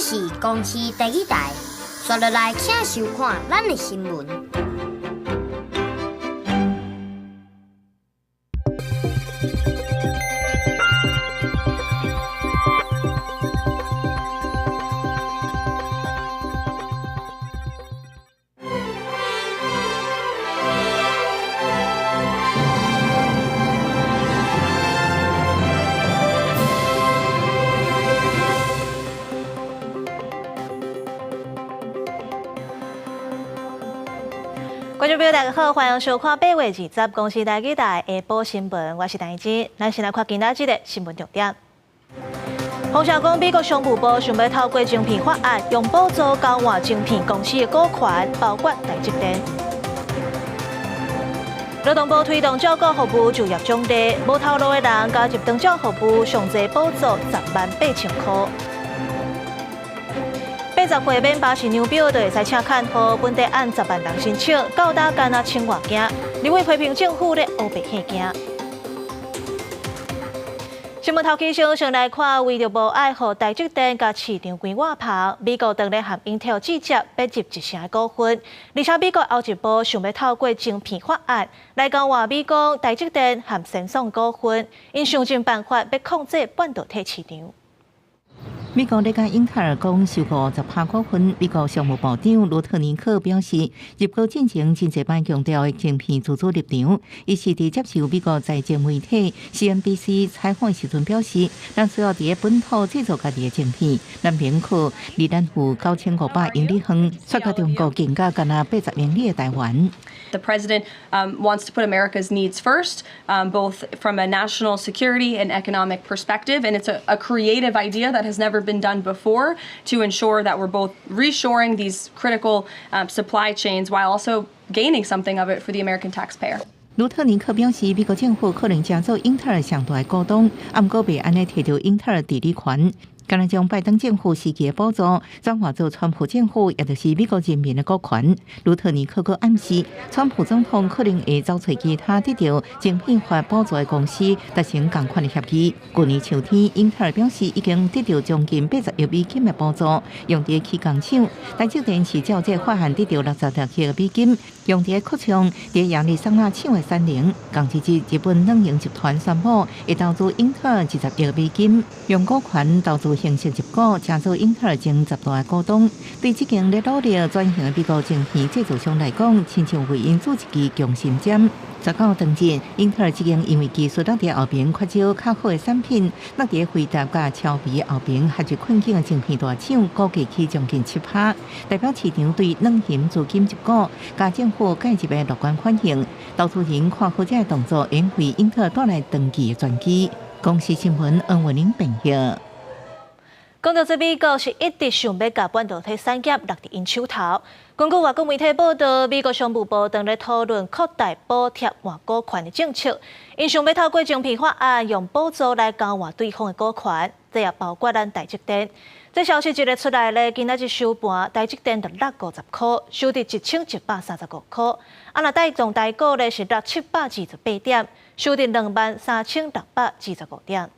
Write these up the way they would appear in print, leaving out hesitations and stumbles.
是公視第一台，刷落來請收看咱的新聞。觀眾朋友，大家好，歡迎收看8月20公視台語台下晡新聞，我是陳怡之。咱先來看今仔日的新聞重點。風聲講，美國商務部想欲透過晶片法案，用補助交換晶片公司的股權，包括台積電。勞動部推動照顧服務就業獎勵，無頭路的人加入長照服務，上濟補助10萬8千箍。80歲免巴士量表就會使請看護，本地按10萬人申請，到今干焦千外件。立委批評政府咧烏白嚇驚。新聞頭起先，先來看，為著無愛予台積電共市場關外棚，美國當咧和英特爾直接欲入一成的股份，而且美國後一步想欲透過晶片法案來交換美國台積電和三星股份，𪜶想盡辦法欲控制半導體市場。美國咧共英特爾講收購10%股份。美國商務部長盧特尼克表示，入股進前真濟擺強調的晶片自主立場。伊是佇接受美國財經媒體 CNBC 採訪時陣表示，咱需要佇本土製造家己的晶片，咱免靠離咱有9500英里遠，卻佮中國間隔干焦80英里的台灣。 The president wants to put America's needs first, both from a national security and economic perspective, and it's a creative idea that has never been done before to ensure that we're both reshoring these critical supply chains while also gaining something of it for the American taxpayer. 盧特尼克表示，美國政府可能成做英特爾上大的股東，毋過袂按呢提著英特爾治理權。敢若將拜登政府時期的補助轉化做川普政府，也就是美國人民的股權。盧特尼克閣暗示，川普總統可能會走揣其他得著晶片法補助的公司達成仝款的協議。去年秋天，英特爾表示已經得著將近80億美金的補助，用佇起工廠。台積電是照這法案得著66億美金，用佇擴充佇亞利桑那廠的產能。仝一日，日本軟銀集團宣布會投資英特爾20億美金，用股權投資形式入股，成做英特爾前10大股東。對這間咧努力轉型的美國晶片製造商來講，親像為𪜶注一支強心針。19當日，英特爾這間因為技術落佇後爿缺少較好的產品，落佇輝達佮超微後爿陷入困境的晶片大廠，股價起將近7%，代表市場對軟銀資金入股佮政府介入的樂觀反應。投資人看好這个動作，會為英特爾帶來長期的轉機。公視新聞黃文玲編譯。講到這美國是一直想欲共半導體產業落佇𪜶手頭。根據外國媒體報道，美國商務部當咧討論擴大補貼換股權的政策，𪜶想欲透過晶片法案用補助來交換對方的股權，這也包括咱台積電。這消息一个出來咧，今仔日收盤，台積電就落50箍，收佇1135箍。啊，若帶動台股咧是落728點，收佇23,625點。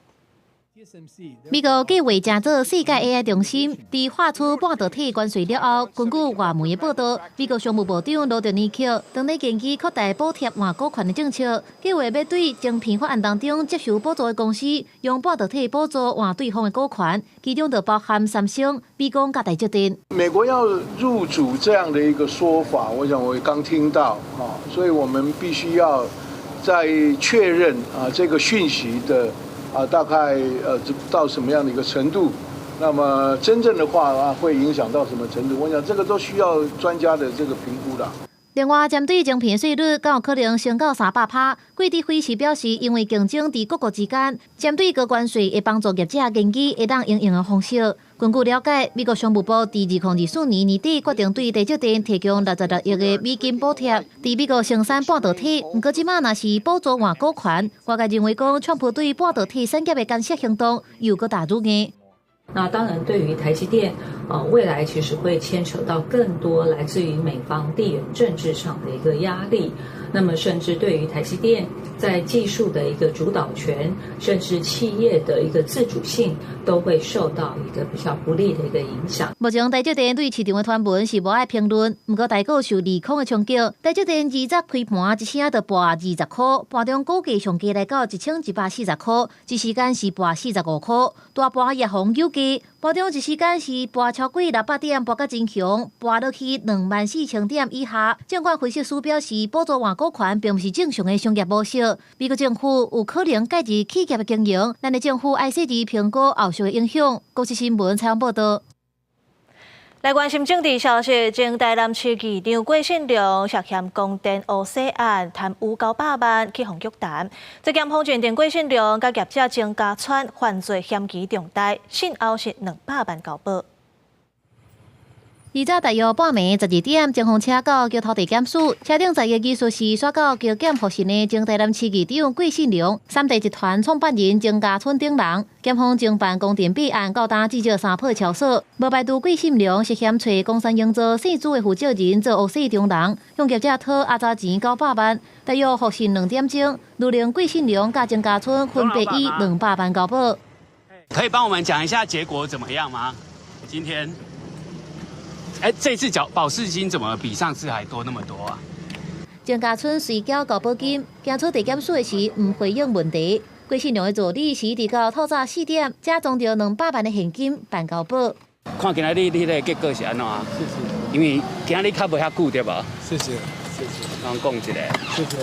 美國計劃成做世界 AI 中心，佇劃出半導體關稅了後，根據外媒的報道，美國商務部長盧特尼克當咧研究擴大補貼換股權的政策，計劃欲對晶片法案當中接受補助的公司，用半導體補助換對方的股權，其中就包含三星、美光佮台積電。美國要入主這樣的一個說法，我想我剛聽到啊，所以我們必須要再確認啊這個訊息的。啊，大概到什麼樣的一個程度？那麼真正的話啊，會影響到什麼程度？我想這個都需要專家的這個評估啦。另外，針對晶片稅率，敢有可能升到300%？桂智輝是表示，因為競爭佇各國之間，針對高關稅會幫助業者研究會當應用的方式。根據了解，美國商務部佇2024年年底決定對台積電提供66億的美金補貼，佇美國生產半導體。毋過這馬若是補助換股權，外界認為講，川普對半導體產業的干涉行動又閣大愈硬。那當然，對於台積電，未來其實會牽扯到更多來自於美方地緣政治上的一個壓力，那麼甚至對於台積電在技術的一個主導權，甚至企業的一個自主性，都會受到一個比較不利的一個影響。目前台積電對市場的傳聞是無愛評論，毋過台股受利空的衝擊，台積電20開盤一聲就跋20箍，盤中股價上低來到1140箍，一時間是跋45箍，大盤也予扭計，盤中一時間是跋超過600點，跋甲真兇，跋落去24,000點以下。證券分析師表示，補助換股權並毋是正常的商業模式，美國政府有可能介入企業的經營，咱的政府愛細緻評估後續的影響。公視新聞採訪報導。來關心政治消息，前台南市議長郭信良涉嫌光電烏洗案貪污900萬，去予約談。這檢方認定郭信良佮業者曾家川犯罪嫌疑重大，訊後是200萬交保。二十大約半暝12點，偵風車到橋頭地檢署，車頂載的技術是煞到橋檢獲審的前台南市議長郭信良、三地集團創辦人曾家春等人。檢方偵辦光電弊案，到今至少三波抄訴，無排除郭信良涉嫌揣岡山營造姓朱的負責人做烏洗中人，向業者討阿雜錢900萬，大約獲審2點鐘，勒令郭信良佮曾家春分別以200萬交保。可以幫我們講一下結果怎麼樣嗎？今天？哎，這次繳保釋金怎麼比上次還多那麼多啊？曾家春隨繳交保金，行出地檢署的時毋回應問題。郭信良的助理是直到透早4點，才裝著200萬的現金辦交保。看今仔日你的結果是按怎？謝謝。因為今日較無遐久對無？謝謝，謝謝。剛講一下。謝謝。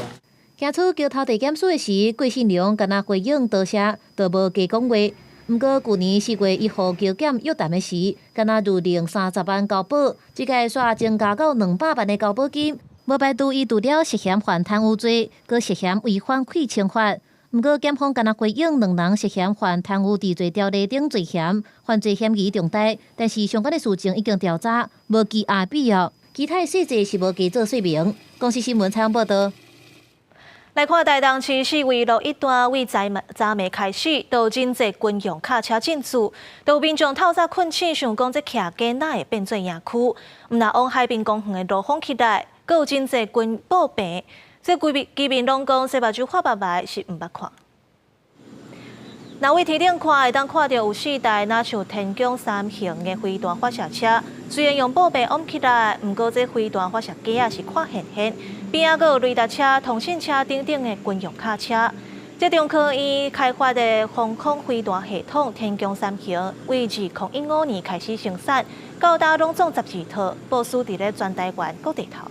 行出橋頭地檢署的時，郭信良敢若回應多謝，都無加講話。毋過，舊年4月1號橋檢約談的時，敢若勒令30萬交保，這擺煞增加到200萬的交保金。無排除伊除了涉嫌犯貪污罪，閣涉嫌違反氣清法。毋過，檢方敢若回應兩人涉嫌犯貪污治罪條例等罪嫌，犯罪嫌疑重大，但是相關的事情已經調查，無羈押必要。其他細節是無加做說明。公視新聞採訪報導。來看台東市四維路一段，為昨暝開始，都真濟軍用卡車進駐，都有民眾透早睏醒，想講這徛家哪會變做營區？毋若往海濱公園的路封起來，閣有真濟軍布棚，這居民攏講，洗目睭發目來是毋捌看。若對天頂看，會當看著有四台若像天弓三型的飛彈發射車，雖然用布棚掩起來，毋過這飛彈發射機仔是看現現。邊仔閣有雷達車、通信車等等的軍用卡車。這中科院開發的防空飛彈系統天弓三型，為2015年開始生產，到今攏總12套，部署佇咧全台灣各地頭。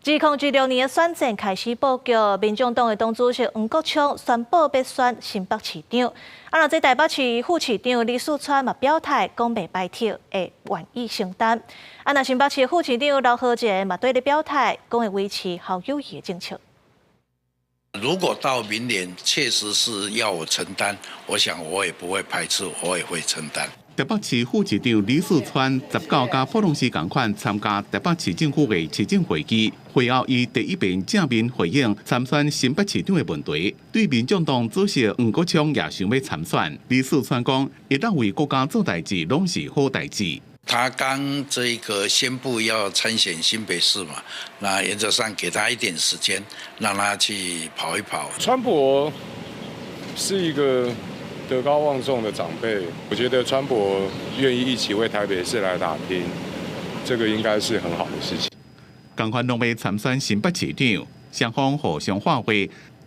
2016年的選戰開始布局，民眾黨的黨主席黃國昌宣布欲選新北市長。啊，若這台北市副市長李四川嘛表態，講袂排斥，會願意承擔。啊，若新北市副市長劉和杰嘛對咧表態，講會維持侯友宜的政策。如果到明年確實是要我承擔，我想我也不會排斥，我也會承擔。台北市副市長李四川19佮普通市仝款參加台北市政府的市政會議，會後伊第一遍正面回應參選新北市長的問題。對民眾黨主席黃國昌也想欲參選，李四川講，會當為國家做代誌，攏是好代誌。他剛這個宣布要參選新北市嘛，那原則上給他一點時間，讓他去跑一跑。川博是一個德高望重的長輩，我覺得川博願意一起為台北市來打拼，這個應該是很好的事情。仝款攏欲參選新北市長，雙方互相喊話，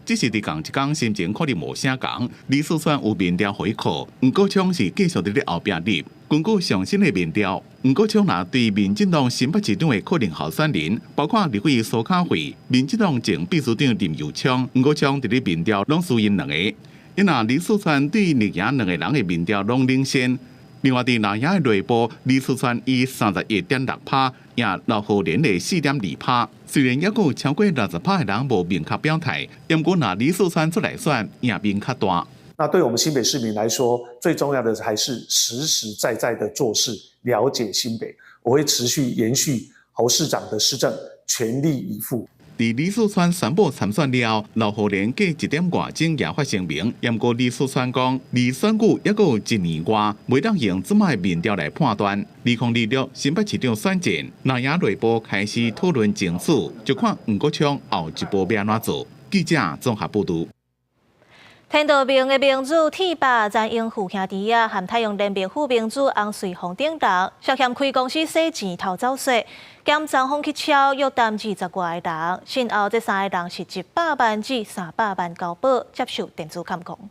只是佇仝一工心情可能無啥仝。李四川有民調回扣，黃國昌是繼續佇咧後壁入。根據上新的民調，黃國昌若對民進黨新北市長的可能候選人，包括立委蘇卡慧、民進黨前秘書長林右昌、黃國昌佇咧民調攏輸𪜶兩个。因若李四川對綠營兩个人的民調攏領先。另外，佇藍營的內部，李四川以31.6%贏劉浩然的4.2%。雖然猶閣有超過60%的人無明確表態，毋過若李四川出來選，贏面較大。那對我們新北市民來說，最重要的還是實實在在的做事，了解新北。我會持續延續侯市長的施政，全力以赴。佇李四川宣布參選了後，劉浩然隔一點外鐘也發聲明，毋過李四川講，離選舉猶閣有一年外，袂當用這擺民調來判斷。2026新北市長選戰，藍營內部開始討論爭取，就看黃國昌後一步欲按怎做。記者綜合報導。天道盟的盟主鐵霸詹英富兄弟仔，和太陽聯盟副盟主洪瑞峰等人，涉嫌開公司洗錢偷走稅，檢查風去抄約談20外個人，訊後這三个人是100萬至300萬交保，接受電子監控。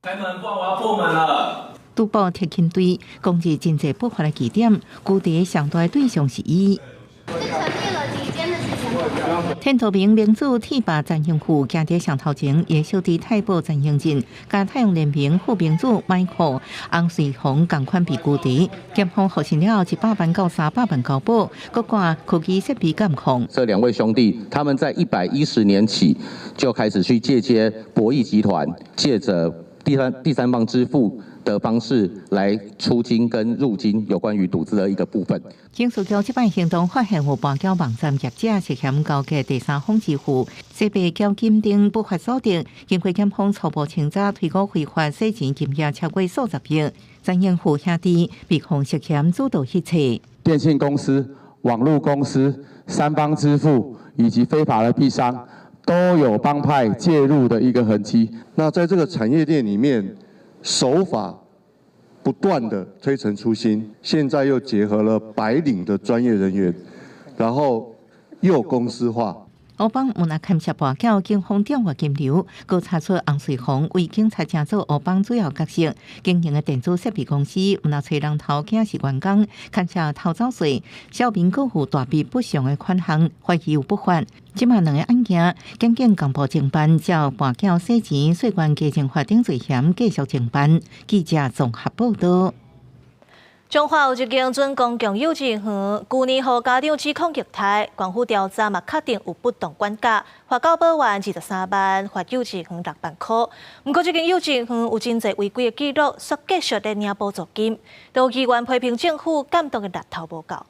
開門，不然我要破門了。賭博特勤隊攻擊真濟不法的據點，具體上大對象是伊。天道盟盟主鐵霸詹英富行佇上頭前，伊小弟太保詹英進，佮太陽聯盟副盟主邁克洪瑞峰仝款被拘提，檢方予訊了後100萬到300萬交保，閣掛科技設備監控。這兩位兄弟，他們在110年起就開始去借接博弈集團，借着第三方支付的方式來出金跟入金有關於賭資的一個部分。警司局這擺行動發現有跋筊網站業者涉嫌勾結第三方支付、洗白繳金等不法所得，經過檢方初步清查，推估非法洗錢金額超過數十億。詹英富兄弟被控涉嫌主導一切。電信公司、網絡公司、三方支付以及非法的幣商，都有幫派介入的一個痕跡。那在這個產業鏈裡面，手法不斷的推陳出新，現在又結合了白領的專業人員，然後又公司化。烏幫毋但牽涉跋筊，警方調閱金流，閣查出洪瑞峰為警察成做烏幫主要角色，經營的電子設備公司，毋但揣人頭驚是員工，牽涉偷走稅，小民閣有大筆不詳的款項，懷疑有不法。這馬兩个案件，檢警共部偵辦，照跋筊洗錢、稅關稽徵法等罪嫌繼續偵辦。記者綜合報道。彰化有一間準公共幼稚園，舊年予家長指控虐待，縣府調查嘛確定有不當管教，罰教保員23萬，罰幼稚園6萬箍。毋過這間幼稚園有真濟違規的記錄，煞繼續咧領補助金，都有議員批評政府監督的力頭無夠。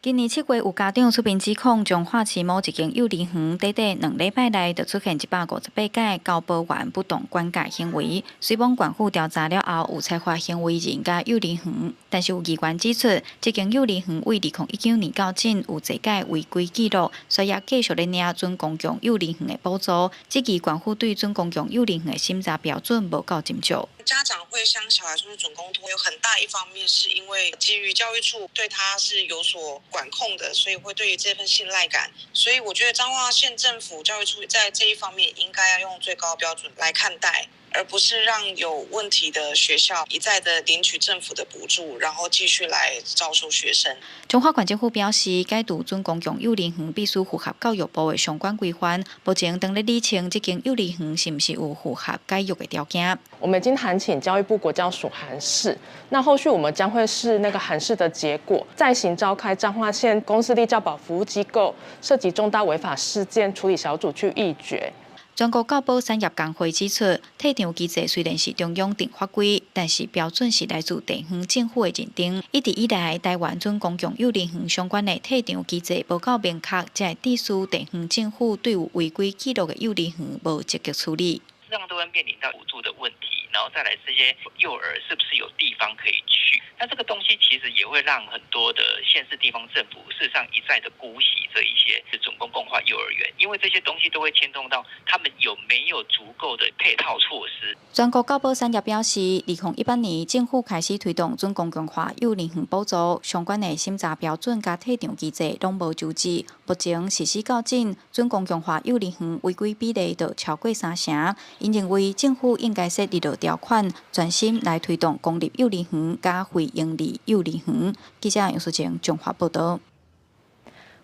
今年7月，有家長出面指控，彰化市某一間幼兒園，短短2禮拜內就出現158屆教保員不當管教行為。雖罔縣府調查了後，有裁罰行為人佮幼兒園，但是有議員指出，這間幼兒園對2019年到今有濟屆違規記錄，所以繼續咧領準公共幼兒園的補助。質疑縣府對準公共幼兒園的審查標準無夠斟酌。家長會將小孩送去準公托，有很大一方面是因為基於教育處對他是有所管控的，所以會對於這份信賴感。所以我覺得彰化縣政府教育處在這一方面應該要用最高標準來看待，而不是讓有問題的學校一再的領取政府的補助，然後繼續來招收學生。彰化縣政府表示，解除準公共幼兒園必須符合教育部的相關規範。目前正咧理清這間幼兒園是毋是有符合解約的條件。我們已經函請教育部國教署函釋，那後續我們將會視那個函釋的結果，再行召開彰化縣公私立教保服務機構涉及重大違法事件處理小組去議決。全國教保產業工會指出，退場機制雖然是中央定法規，但是標準是來自地方政府的認定。一直以來，台灣準公共幼兒園相關的退場機制無夠明確，才會致使地方政府對有違規記錄的幼兒園無積極處理。實際上都會面臨到補助的問題，然後再來這些幼兒是不是有地方可以去？那這個東西其實也會讓很多的縣市地方政府事實上一再的姑息這一些準公共化幼兒園，因為這些東西都會牽動到他們有沒有足夠的配套措施。全國教保產業表示，2018年政府開始推動準公共化幼兒園補助，相關的審查標準佮退場機制攏無周知。目前實施到今，準公共化幼兒園違規比例就超過三成。𪜶認為政府應該設立條款，專心來推動公立幼兒園佮非營利幼兒園。記者楊淑晴彰化報道。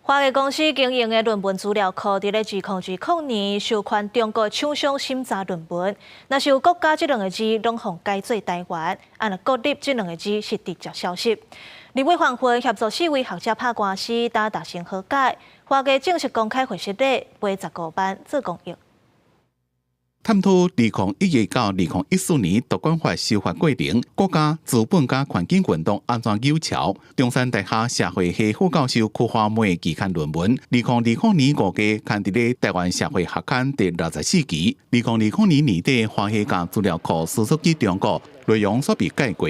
華藝公司經營的論文資料庫，佇咧2020年授權中國廠商審查論文，若是有國家這兩个字，攏予改做台灣；啊，若國立這兩个字是直接消失。立委黃芬協助四位學者拍官司，達成和解。華藝正式公開會失禮，賠15萬做公益。探討2011到2014年獨管法修法過程，國家資本佮環境運動按怎扭橋？中山大學社會系副教授柯華梅期刊論文，2020年5月刊佇咧台灣社會學刊第64期。2020年年底，華裔共資料庫輸出去中國，內容煞被改過。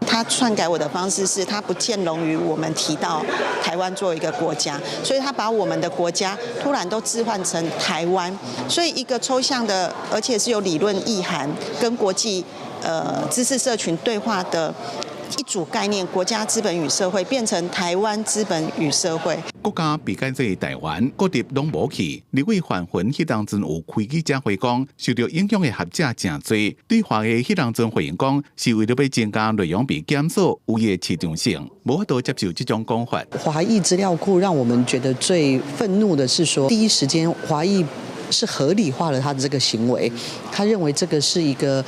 他篡改我的方式是，他不見容於我們提到台灣作為一個國家，所以他把我們的國家突然都置換成台灣，所以一個抽象的，而且是有理論意涵跟國際知識社群對話的一組概念，國家資本與社會變成台灣資本與社會。國家被改做台灣，國籍攏無去。立委范雲彼當陣有開記者會講，受著影響的學者誠濟。對華裔彼當陣回應講，是為了欲增加內容被檢索有伊的市場性，無法度接受這種講法。華裔資料庫讓我們覺得最憤怒的是說，第一時間華裔是合理化了他的這個行為，他認為這個是一個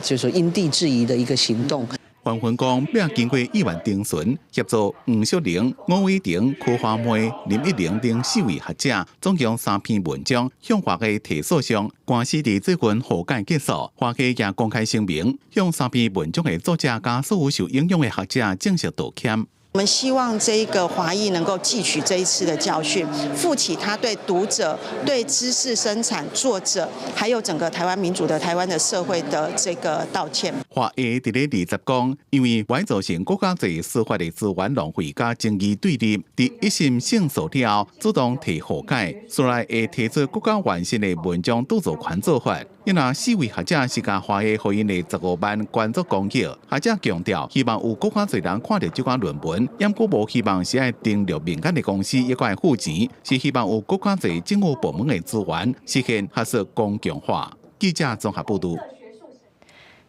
就是說因地制宜的一個行動。范雲講，欲經過議員徵詢，協助黃淑玲、吳偉婷、柯華梅、林一玲等四位學者，總共三篇文章向華藝提訴訟，官司佇最近和解結束。華藝也公開聲明，向三篇文章的作者佮所有受影響的學者正式道歉。我們希望這一個華裔能夠汲取這一次的教訓，負起他對讀者、對知識生產作者，還有整個台灣民主的台灣的社會的這個道歉。華藝佇咧二十講，因為會造成閣較濟司法的資源浪費佮爭議對立，佇一審勝訴了後，主動提和解，將來會提出閣較完善的文章著作權做法。因為四位學者是共華藝予𪜶的15萬捐作公益，學者強調希望有閣較濟人看著這款論文，毋過無希望是愛登錄民間的公司抑閣愛付錢，是希望有閣較濟政府部門的資源實現學術公共化。記者綜合報導。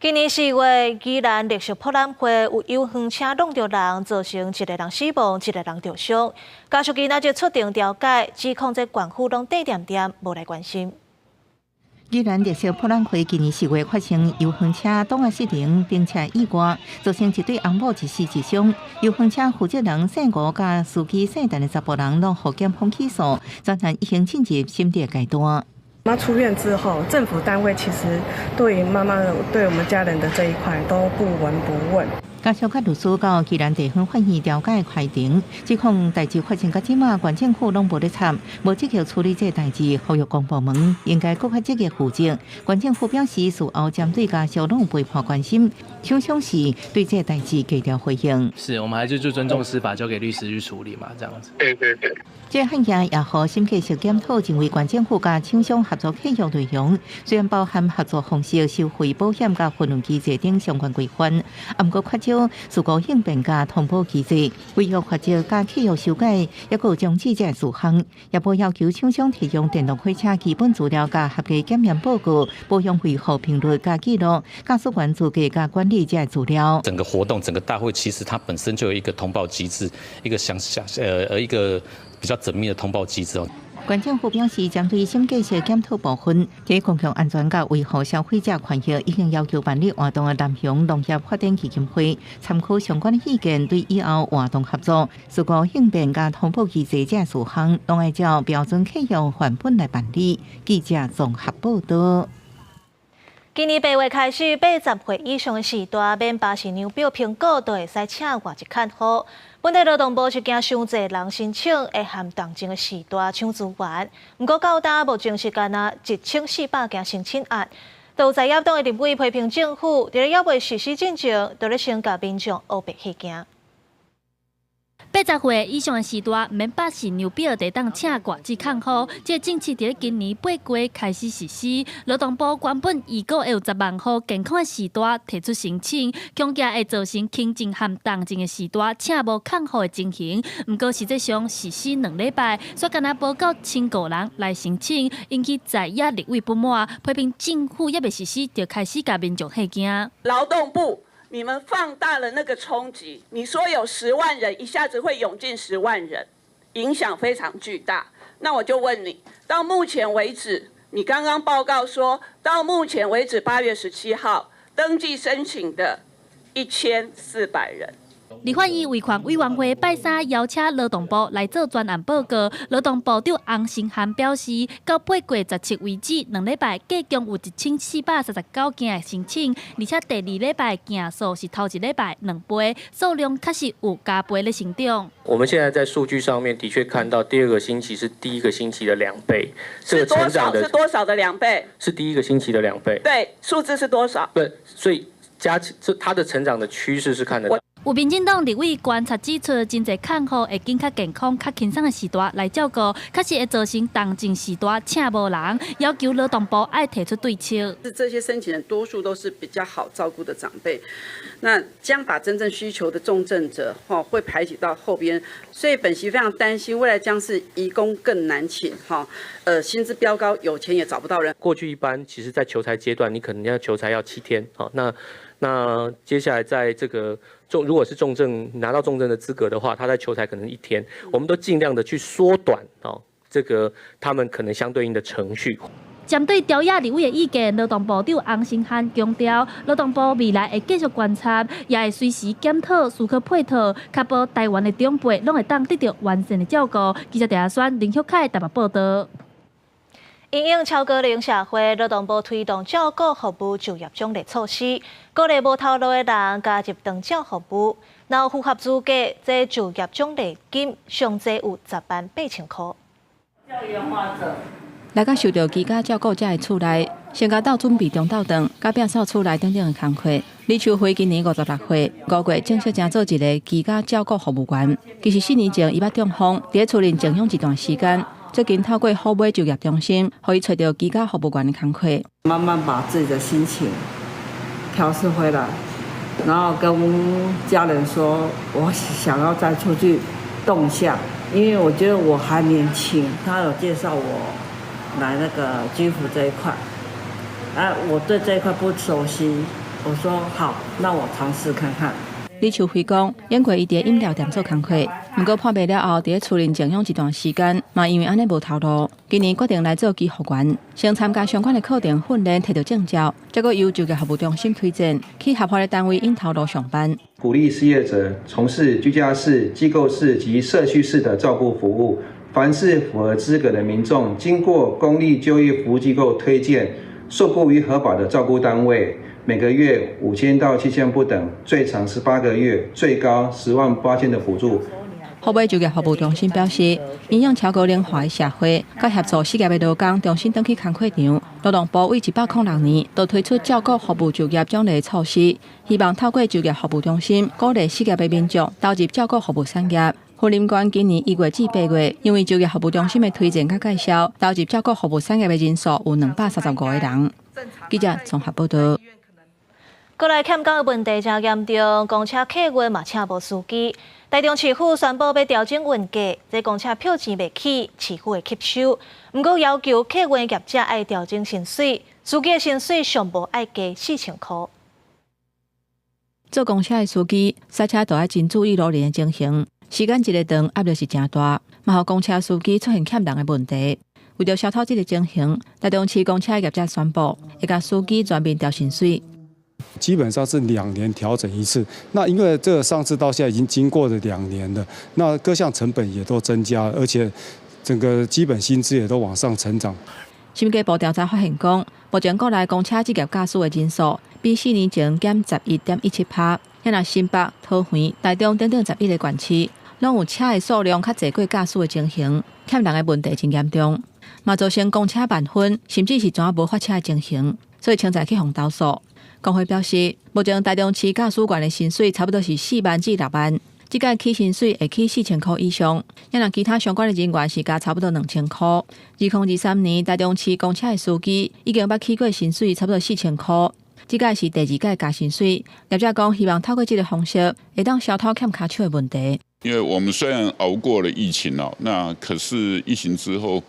今年4月，宜蘭綠色博覽會有遊園車挵著人，造成一個人死亡，一個人著傷。家屬今仔日出庭調解，指控這縣府攏綴恬恬，無來關心。宜蘭綠色博覽會今年4月發生遊園車擋仔失靈，並且意外，造成一對翁某一死一傷。遊園車負責人姓吳佮司機姓陳的查埔人攏予檢方起訴，專案已經進入審理階段。媽出院之後，政府單位其實對於媽媽的、對我們家人的這一塊都不聞不問。家屬佮律師到宜蘭地方法院調解開庭，指控代誌發生到這馬，縣政府攏無咧插，無積極處理這代誌，呼籲公部門應該閣較積極負責。縣政府表示，事後針對家屬攏有陪伴關心，廠商是對這代誌低調回應。是我們還是就尊重司法，交給律師去處理嘛，這樣子。對對對。這案件也予審計署檢討，認為縣政府佮廠商合作契約內容雖然包含合作方式、收費、保險佮分潤機制等相關規範，毋過缺少事故應變佮通報機制，違約罰則佮契約修改，抑閣有終止這事項，也無要求廠商提供電動貨車基本資料佮合格檢驗報告、保養維護頻率佮記錄、駕駛員資格佮管理這資料。整個活動、整個大會，其實它本身就有一個通報機制，一個詳詳一個比較縝密的通報機制哦。縣政府表示，針對審計署檢討部分，佇公共安全佮維護消費者權益，已經要求辦理活動的南雄農業發展基金會參考相關的意見，對以後活動合作、事故應變佮通報機制這事項，攏愛照標準契約範本來辦理。記者綜合報導。今年8月開始，80歲以上的序大免巴氏量表評估，就會使請外籍看護。本地勞動部是驚傷濟人申請會和動靜的序大搶資源，毋過到今目前是干焦1400件申請案，都有在野黨的立委批評政府，佇咧猶未實施進前，就咧先共民眾烏白戲驚。80歲以上的序大，免巴氏量表就會當請外籍看護。這個政策佇咧今年8月開始實施。勞動部原本預估會有10萬戶健康的序大提出申請，恐驚會造成輕症和重症的序大請無看護的情形。毋過實際上實施2禮拜，煞干焦無夠1500人來申請，引起在野立委不滿，批評政府猶未實施就開始共民眾嚇驚。勞動部，你們放大了那個衝擊，你說有十萬人，一下子會湧進十萬人，影響非常巨大。那我就問你，到目前為止，你剛剛報告說到目前為止8月17號登記申請的1400人。立法院維權委員會拜三邀請勞動部來做專案報告。勞動部長洪申翰表示，到8月17為止，2禮拜計共有1439件的申請，而且第二禮拜件數是頭一禮拜2倍，數量確實有加倍咧成長。我們現在在數據上面的確看到第二個星期是第一個星期的2倍，這個成長的是多少的兩倍？是第一個星期的兩倍。對，數字是多少？對，所以加這它的成長的趨勢是看得到。有民進黨立委觀察指出，真濟看護會揀較健康、較輕鬆的時段來照顧，確實會造成重症時段請無人，要求勞動部愛提出對策。是這些申請人多數都是比較好照顧的長輩，那將把真正需求的重症者，吼會排擠到後邊，所以本席非常擔心未來將是移工更難請，哈，薪資飆高，有錢也找不到人。過去一般其實，在求才階段，你可能要求才要7天，好，那接下來在這個重，如果是重症拿到重症的資格的話，他在求才可能一天，我們都盡量的去縮短哦，這個他們可能相對應的程序。針對朝野立委的意見，勞動部長洪申翰強調，勞動部未來會繼續觀察，也會隨時檢討，思考配套，確保台灣的長輩攏會當得到完善的照顧。記者鄭阿宣、林旭凱台北報道。因應超高齡社會，勞動部推動照顧服務就業獎勵措施，鼓勵無頭路的人加入長照服務。若符合資格，這就業獎勵金上濟有10萬8千塊。來到受著居家照顧者的厝內，先共鬥準備中晝頓，佮摒掃厝內等等的工課。李秋輝今年56歲，5月正式成做一个居家照顧服務員。其實4年前，伊捌中風，佇咧厝裡靜養一段時間。最近透過好尾就業中心，予伊揣著居家服務員的工課。慢慢把自己的心情調適回來，然後跟家人說，我想要再出去動一下，因為我覺得我還年輕。他有介紹我來那個居服這一塊，啊，我對這一塊不熟悉，我說好，那我嘗試看看。李秋輝講，演過伊佇飲料店做工課，毋過破病了後，佇咧厝裡靜養一段時間，嘛因為按呢無頭路，今年決定來做居服員，先參加相關的課程訓練，摕著證照，再閣由就業服務中心推薦去合法的單位𪜶頭路上班。鼓勵失業者從事居家式、機構式及社區式的照顧服務，凡是符合資格的民眾，經過公立就業服務機構推薦，受僱於核保的照顧單位。每個月5000到7000不等，最長18個月，最高10萬8千的補助。好尾就業服務中心表示，因應超高齡化的社會，佮協助失業的勞工重新轉去工課場，勞動部為106年都推出照顧服務就業獎勵措施，希望透過就業服務中心鼓勵失業的民眾投入照顧服務產業。雲林縣今年1月至8月，因為就業服務中心的推薦佮介紹，投入照顧服務產業的人數有235個人。記者綜合報道。過來欠工的問題誠嚴重，公車客運嘛請無司機。台中市府宣布欲調整運價，這公車票錢袂起，市府會吸收。毋過要求客運業者愛調整薪水，司機的薪水上無愛加4000塊。做公車的司機，駛車都愛真注意路面的情形，時間一个長，壓力是誠大，嘛予公車司機出現欠人的問題。為著消除這个情形，台中市公車業者宣布，會共司機全面調薪水。基本上是2年調整一次，那因為這個上次到現在已經經過了2年了，那各項成本也都增加，而且整個基本薪資也都往上成長。審計部調查發現講，目前國內公車職業駕駛的人數比4年前減11.17%，遐若新北、桃園、台中等等11个縣市，攏有車的數量較濟過駕駛的情形，欠人的問題真嚴重，嘛造成公車慢分，甚至是全無發車的情形，所以潛在去予投訴。工會表示，目前台中市駕駛員的薪水差不多是4萬至6萬，這屆起薪水會起4000塊以上。猶若其他相關的人員是加差不多2000塊。2023年台中市公車的司機已經捌起過薪水差不多4000塊，這屆是第二屆加薪水。業者講希望透過這个方式，會當消除欠跤手的問題。因為我們雖然熬過了疫情哦，那可是疫情之後，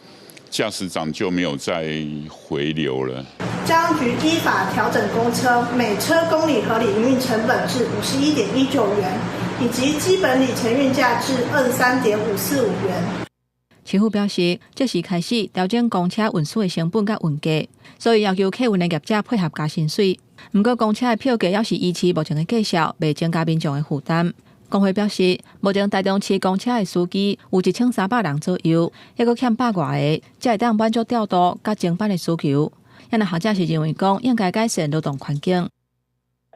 駕駛長就沒有再回流了。交通局依法調整公車每車公里合理營運成本至51.19元，以及基本里程運價至23.545元。市府表示，這時開始調整公車運輸的成本佮運價，所以要求客運的業者配合加薪水。毋過公車的票價猶是維持目前的價數，袂增加民眾的負擔。工會表示，目前台中市公車的司機有1300人左右，猶閣欠百外個，才會當滿足調度佮增班的需求。啊，若學者是認為講，應該改善勞動環境。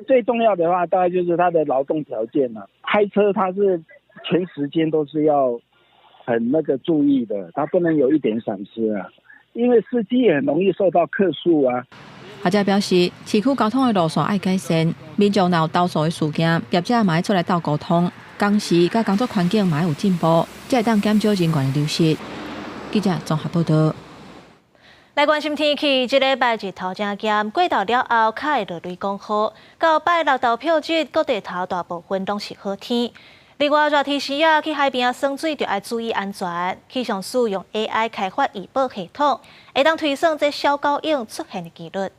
最重要的話，大概就是他的勞動條件啦。開車他是全時間都是要很那個注意的，他不能有一點閃失啊。因為司機也很容易受到客訴啊。學者表示，市區交通的路線愛改善，民眾若有投訴的事件，業者嘛愛出來鬥溝通，工時佮工作環境嘛愛有進步，才會當減少人員的流失。記者綜合報道。來關心天氣，這禮拜日頭真炎，過晝了後較會落雷公雨。到拜六投票日，各地頭大部分攏是好天。另外，熱天時啊，去海邊仔耍水就愛注意安全。氣象署用 AI 開發預報系統，會當推算這小狗湧出現的機率。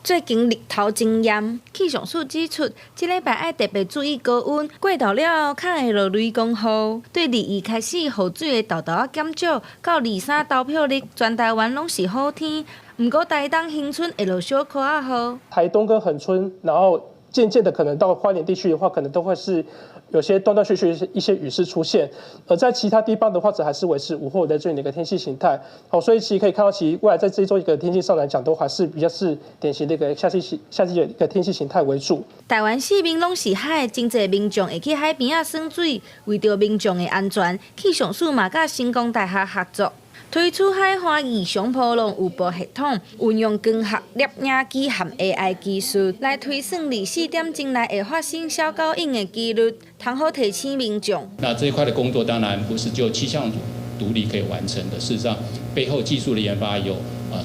最近日頭真炎，氣象署指出，這禮拜愛特別注意高溫，過晝了後較會落雷公雨。對22開始雨水的沓沓仔減少，到23投票日，全台灣攏是好天。毋過台東恆春會落小可仔雨。台東跟恆春，然後漸漸的可能到花蓮地區的話，可能都會是有些斷斷續續一些雨勢出現。而在其他地方的話，則還是維持午後雷陣雨的一個天氣形態。好，所以其實可以看到，其實未來在這週一個天氣上來講，都還是比較是典型的一個夏季的一個天氣形態為主。台灣四面攏是海，真濟民眾會去海邊仔耍水。為著民眾的安全，氣象署嘛佮成功大學合作，推出海岸異常波浪預報系統，運用光學攝影機和 AI 技術來推算24點鐘內會發生小狗湧的機率，通好提醒民眾。那這一塊的工作當然不是就氣象組獨立可以完成的，事實上背後技術的研發有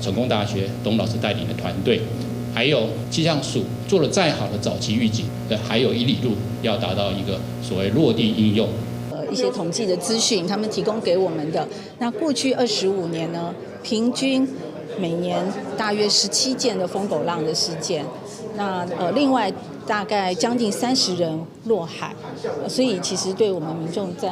成功大學董老師帶領的團隊，還有氣象署做了再好的早期預警，還有一里路要達到一個所謂落地應用。一些統計的資訊，他們提供給我們的。那過去25年呢，平均每年大約17件的瘋狗浪的事件。那另外大概將近30人落海，所以其實對我們民眾在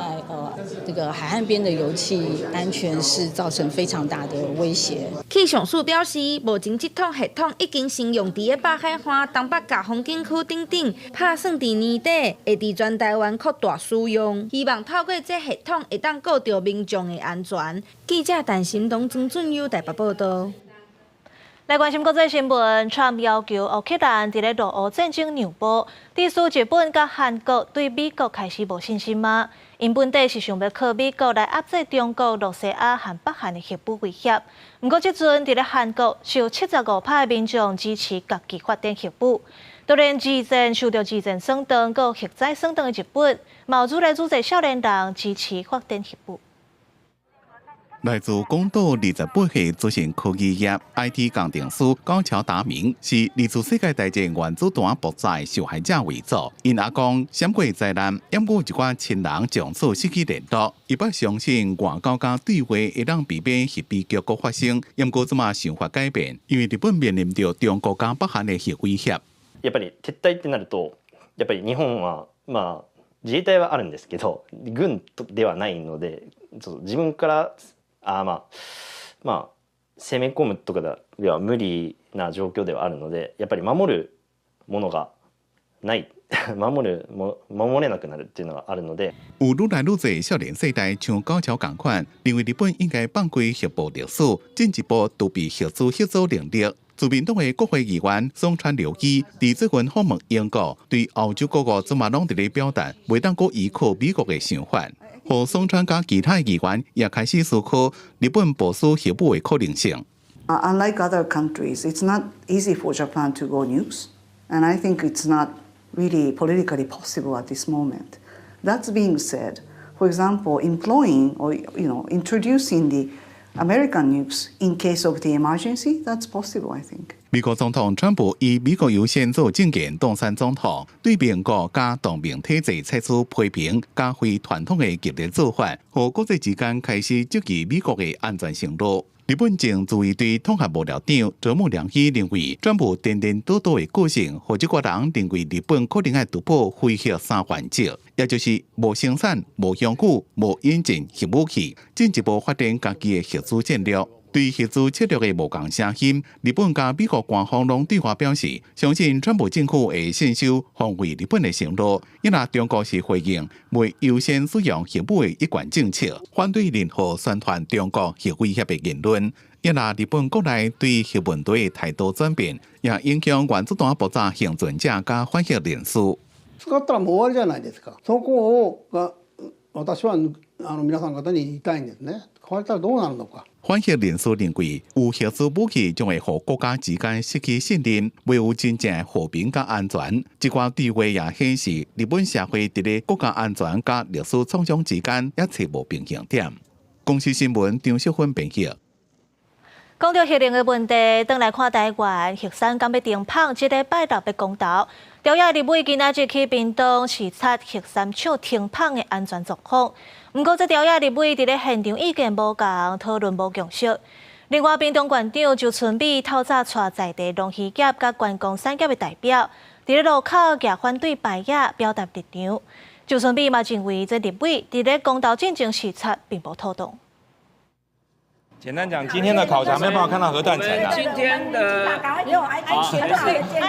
這個海岸邊的遊憩安全是造成非常大的威脅。氣象署表示，目前這套系統已經先用佇咧北海岸、東北角風景區等等，拍算佇年底會佇全台灣擴大使用，希望透過這系統會當顧著民眾的安全。記者陳新東、曾俊優台北報道。來關心國際新聞，川普要求烏克蘭佇咧俄烏戰爭讓步，致使日本佮韓國對美國開始無信心嗎？𪜶本底是想欲靠美國來壓制中國、羅西亞和北韓的核武威脅。毋過這陣佇咧韓國，有75%的民眾支持家己發展核武。就連二戰受著二戰損傷、閣核災損傷的日本，嘛有愈來愈濟少年人支持發展核武。來自廣島28歲資訊科技業 IT 工程師高橋達明，是二次世界大戰原子彈爆炸的受害者遺族。𪜶阿公閃過災難，猶閣有一寡親人從此失去聯絡。伊捌相信外交佮對話會當避免核悲劇閣發生，猶閣這馬想法改變，因為日本面臨著中國佮北韓的核威脅。やっぱり撤退ってなると、やっぱり日本はまあ自衛隊はあるんですけど、軍ではないので、自分からまあ攻め込むとかでは無理な状況ではあるので、やっぱり守るものがない守るも守れなくなるっていうのがあるので。有愈來愈濟少年世代像高橋仝款，認為日本應該放開核部歷史，進一步儲備核子核組能力。自民黨的國會議員松川良一佇最近訪問英國，對歐洲各國這馬攏佇咧表達，袂當閣依靠美國的想法。予松川佮其他議員也開始思考日本部署核武的可能性。 Unlike other countries, it's not easy for Japan to go nukes, and I think it's not really politically possible at this moment. That being said, for example, employing or introducing the American nukes in case of the emergency, that's possible, I think. 美國總統川普以美國優先做政見當選總統，對盟國佮同盟體制採取批評佮非傳統的激烈做法，予國際之間開始質疑美國的安全承諾。日本前自衛隊統合幕僚長澤木良一認為，川普顛顛倒倒的個性，予這寡人認為日本可能愛突破非核三原則，也就是無生產、無擁有、無引進核武器，進一步發展家己的核子戰略。對核子策略的無仝聲音，日本佮美國官方攏對外表示，相信川普政府會信守防衛日本的承諾。因為中國是回應袂優先使用核武的一貫政策，反對任何宣傳中國核威脅的言論。因為日本國內對核問題的態度轉變，也影響原子彈爆炸倖存者佮反核人士。使ったらもう終わりじゃないですか。そこが私は皆さん方に言いたいんですね。壊れたらどうなるのか。反核人士認為，有核子武器將會予國家之間失去信任，袂有真正的和平佮安全。這寡對話也顯示，日本社會佇咧國家安全佮歷史創傷之間，猶揣無平衡點。公視新聞張淑芬編譯。講著核能的問題，轉來看台灣核三敢欲停麭，這禮拜六欲公投。朝野立委今仔日去屏東視察核三廠停麭的安全狀況。毋過，這朝野立委佇咧現場意見無仝，討論無共識。另外，屏東縣長周春米透早帶在地農漁業佮觀光產業的代表，佇咧路口舉反對牌仔，表達立場。周春米嘛認為，這立委佇咧公投進前視察並無妥當。簡單講，今天的考察沒辦法看到核斷層啊。今天的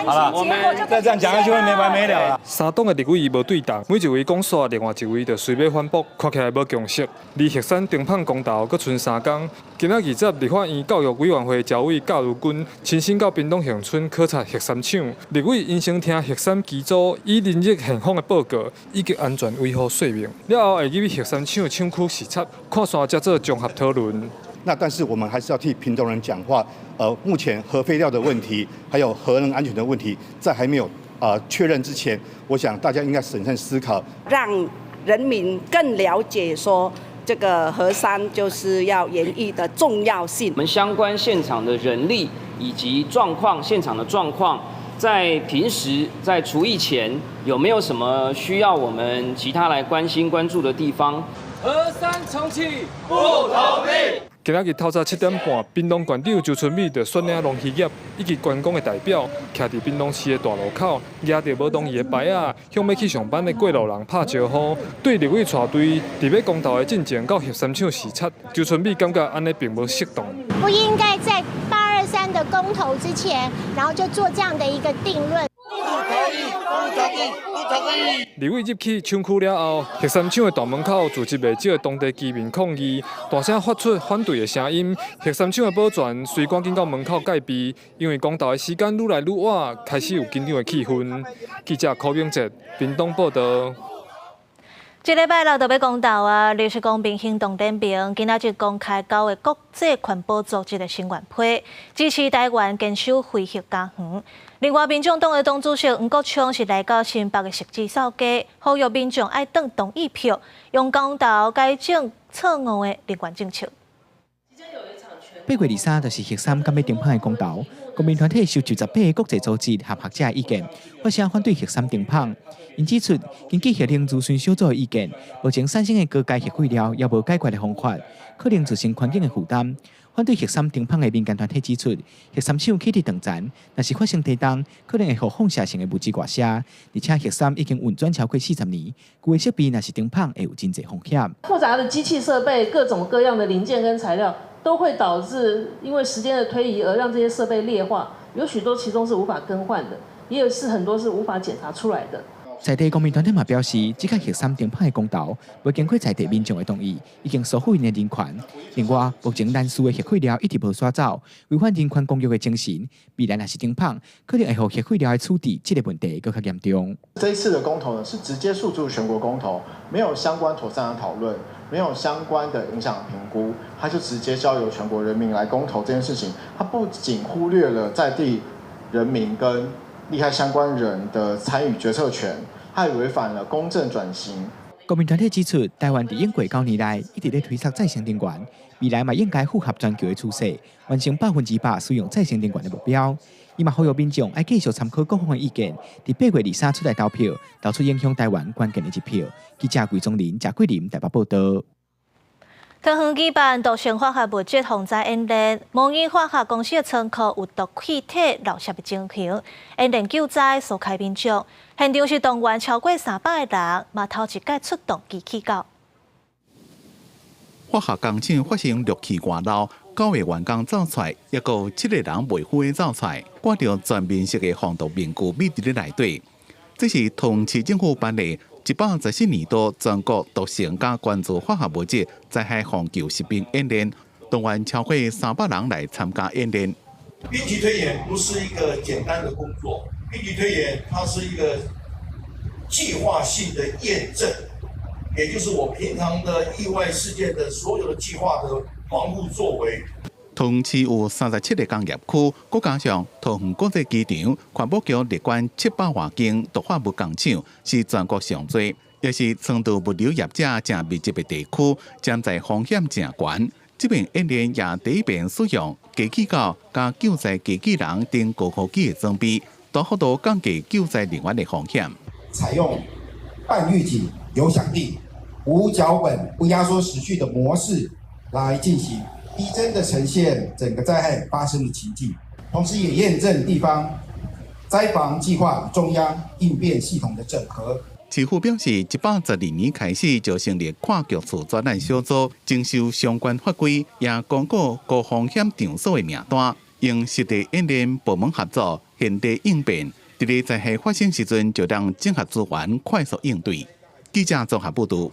好了，我們再這樣講下去會沒完沒了啦。三黨的立委無對答，每一位講煞，另外一位就隨欲反駁，看起來無共識。離核三停麭公投閣賰三工，今仔20立法院教育委員會召委教如君親身到屏東恆春考察核三廠，立委𪜶先聽核三機組以林日現況的報告以及安全維護說明，了後會入去核三廠廠區視察，看煞才做綜合討論。那但是我們還是要替屏東人講話。目前核廢料的問題，還有核能安全的問題，在還沒有確認之前，我想大家應該審慎思考，讓人民更了解說這個核三就是要延役的重要性。我們相關現場的人力以及狀況，現場的狀況，在平時在除役前有沒有什麼需要我們其他來關心關注的地方？核三重啟不同意。今仔日透早7點半，屏東縣長周春米就率領農漁業以及觀光的代表，徛佇屏東市的大路口，舉著無同意的牌仔，向欲去上班的過路人拍招呼。對立委帶隊佇欲公投的進前到核三廠視察，周春米感覺按呢並無適當。不應該在823的公投之前，然後就做這樣的一個定論。立委入去廠區了後，核三廠的大門口聚集袂少的當地居民抗議，大聲發出反對的聲音。核三廠的保全隨趕緊到門口戒備，因為公投的時間愈來愈晚，開始有緊張的氣氛。記者柯明哲，屏東報導。這禮拜六就欲公投啊！綠色公民行動聯盟今仔日公開九个國際環保組織的聲援批，支持台灣堅守非核家園。另外，民眾黨的黨主席黃國昌是來到新北的汐止掃街，呼籲民眾愛當同意票，用公投改正錯誤的能源政策。 8月23就是核三敢欲停麭的公投，公民團體收集18個國際組織和學者的意見，發聲反對核三停麭。𪜶指出，根據核能諮詢小組的意見，目前產生的高階核廢料猶無解決的方法，可能造成環境的負擔。反對核三停麭的民間團體指出，核三廠起佇長殘，若是發生地動，可能會予放射性的物質外瀉。而且核三已經運轉超過40年，舊的設備若是停麭，會有真濟風險。複雜的機器設備，各種各樣的零件跟材料，都會導致因為時間的推移而讓這些設備劣化，有許多其中是無法更換的，也有是很多是無法檢查出來的。在地公民團體嘛表示，這個核三停麭的公投，無經過在地民眾的同意，已經疏忽𪜶的人權。另外，目前難處的核廢料一直無徙走，違反人權公約的精神。未來若是停麭，可能會予核廢料的處置這個問題閣較嚴重。這一次的公投呢，是直接訴諸全國公投，沒有相關妥善的討論，沒有相關的影響評估，他就直接交由全國人民來公投這件事情，他不僅忽略了在地人民跟利害相關人的參與決策權，他也違反了公正轉型。公民團體指出，台灣佇經過9年來一直咧推捒再生能源，未來嘛應該符合全球的趨勢，完成100%使用再生能源的目標。伊嘛呼籲民眾愛繼續參考各方的意見，佇8月23出來投票，投出影響台灣關鍵的一票。記者魏宗林、賈桂林台北報導。桃園舉辦毒性化學物質防災演練，某間化學公司的倉庫有毒氣體漏洩的情形，演練救災疏開民眾，現場是動員超過300個人，嘛頭一擺出動機器狗。化學工廠發生氯氣外漏，九个員工走出來，抑閣有七个人袂赴的走出來，掛著全面色的防毒面具，覕佇咧內底。這是桃園市政府辦理114年度全國毒性佮關注化學物質災害防救實兵演練，動員超過300人來參加演練。兵棋推演不是一個簡單的工作，兵棋推演它是一個計劃性的驗證，也就是我平常的意外事件的所有的計劃的防護作為。桃園市有37個工業區，閣加上桃園國際機場、環保局列管700外間毒化物工廠，是全國上濟，也是倉儲物流業者誠密集的地區，潛在風險誠懸。這遍演練也第一遍使用機器狗佮救災機器人等高科技的裝備，大幅度降低救災人員的風險。採用半預警、有響應、無腳本、不壓縮時序的模式來進行，逼真的呈現整個災害發生的情境，同時也驗證地方災防計劃中央應變系統的整合。市府表示，112年開始就成立跨局處專案小組，遵守相關法規，也公告高風險場所的名單，用實地演練、部門合作、現地應變，佇咧災害發生時陣，就讓整合資源快速應對。記者綜合報導。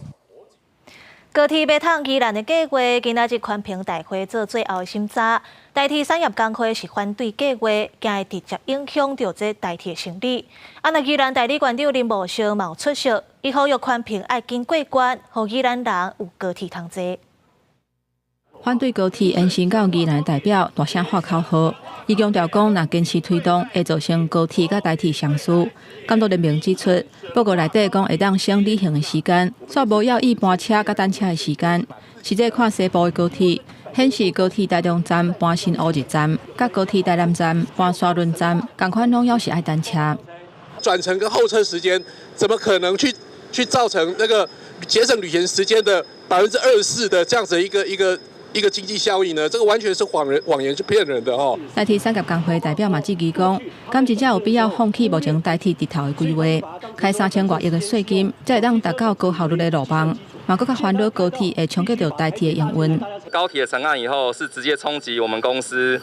高鐵欲通宜蘭的計劃，今仔日環評大會做最後的審查。台鐵產業工會是反對計劃，驚會直接影響著這台鐵生理。啊，若宜蘭代理縣長林茂生嘛有出席，伊呼籲環評愛緊過關，予宜蘭人有高鐵通坐。反對高鐵延伸到宜蘭的代表大聲喊口號，伊強調講，若堅持推動，會造成高鐵佮台鐵相似。監督聯盟指出，報告內底講會當省旅行的時間，煞無要以搬車佮等車的時間。實際看西部的高鐵，顯示高鐵台中站搬新烏日站，佮高鐵台南站搬沙崙站，仝款攏猶是愛等車。轉乘跟候車時間，怎麼可能去造成那個節省旅行時間的24%的這樣子一個經濟效益呢？這個完全是謊人謊言，是騙人的哦。台鐵產業工會代表嘛質疑講，敢真正有必要放棄目前台鐵直頭的規劃，開3000外億的稅金，才會當達到高效率的路網，嘛閣較煩惱高鐵會衝擊著台鐵的營運。高鐵成案以後，是直接衝擊我們公司，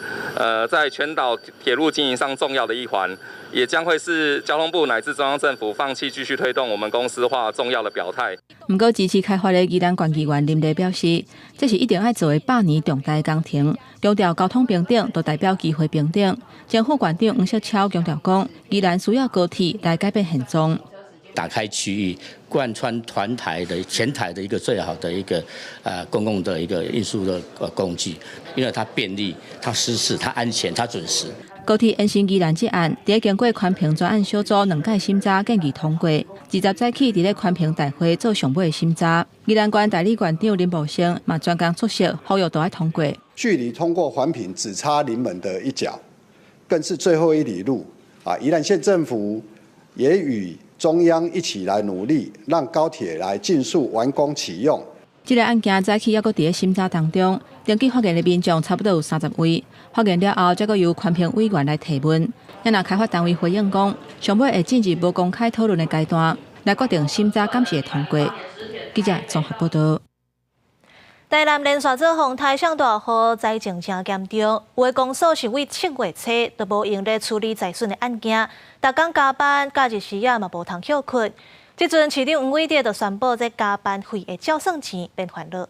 在全島鐵路經營上重要的一環，也將會是交通部乃至中央政府放棄繼續推動我們公司化重要的表態。毋過支持開發的宜蘭縣議員林麗表示，這是一定愛做的百年重大工程，強調交通平等就代表機會平等。前副縣長黃錫超強調講，宜蘭需要高鐵來改變現狀。打開區域，貫穿全台的全台的一個最好的一個公共的一個運輸的工具，因為它便利、它舒適、它安全、它準時。高鐵延伸宜蘭這案，佇經過環評專案小組兩屆審查建議通過，20早起佇咧環評大會做上尾的審查。宜蘭縣代理縣長林茂生嘛專工出席，呼籲都愛通過。距離通過環評只差臨門的一腳，更是最後一里路啊！宜蘭縣政府也與中央一起來努力，讓高鐵來盡速完工啟用。這個案件早起猶閣佇咧審查當中，登記發言的民眾差不多有30位，發言了後，才閣由環評委員來提問。若開發單位回應講，上尾會進入無公開討論的階段，來決定審查敢是會通過。記者綜合報導。台南連續做風台上大雨，災情誠嚴重。有的公所是對7月初都無閒咧處理災損的案件，逐工加班，假日時仔嘛無通歇睏。這陣市長黃偉哲就宣布，這加班費會照算錢，免煩惱。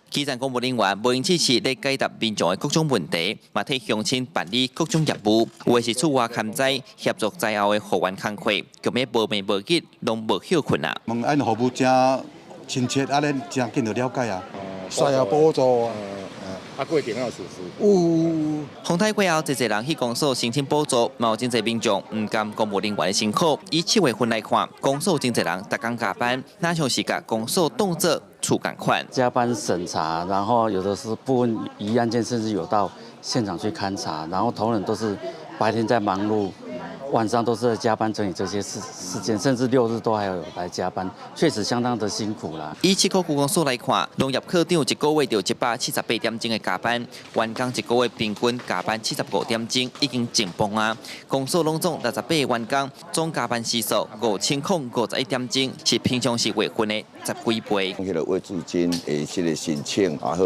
基層公務人員無閒只是咧解答民眾的各種問題，嘛替鄉親辦理各種業務。有的是出外勘災，協助災後的復原工課，強欲無暝無日，攏無歇睏啊。問按服務誠親切，按呢誠緊就了解啊，需要補助啊。啊，過程有屬實。有。風颱過後，濟濟人去公所申請補助，嘛有真濟民眾毋甘公務人員的辛苦。以7月份來看，公所真濟人逐工加班，若像是共公所當作厝仝款。加班審查，然後有的是部分疑案件，甚至有到現場去勘查，然後同仁都是白天在忙碌，晚上都是在加班整理這些事件，甚至六日都還有來加班，確實相當的辛苦啦。以七股區公所來看，農業科長一個月就178點鐘的加班，員工一個月平均加班75點鐘，已經緊繃啊。公所攏總68個員工，總加班時數5051點鐘，是平常時月份的十幾倍。彼個補助金的這個申請也好，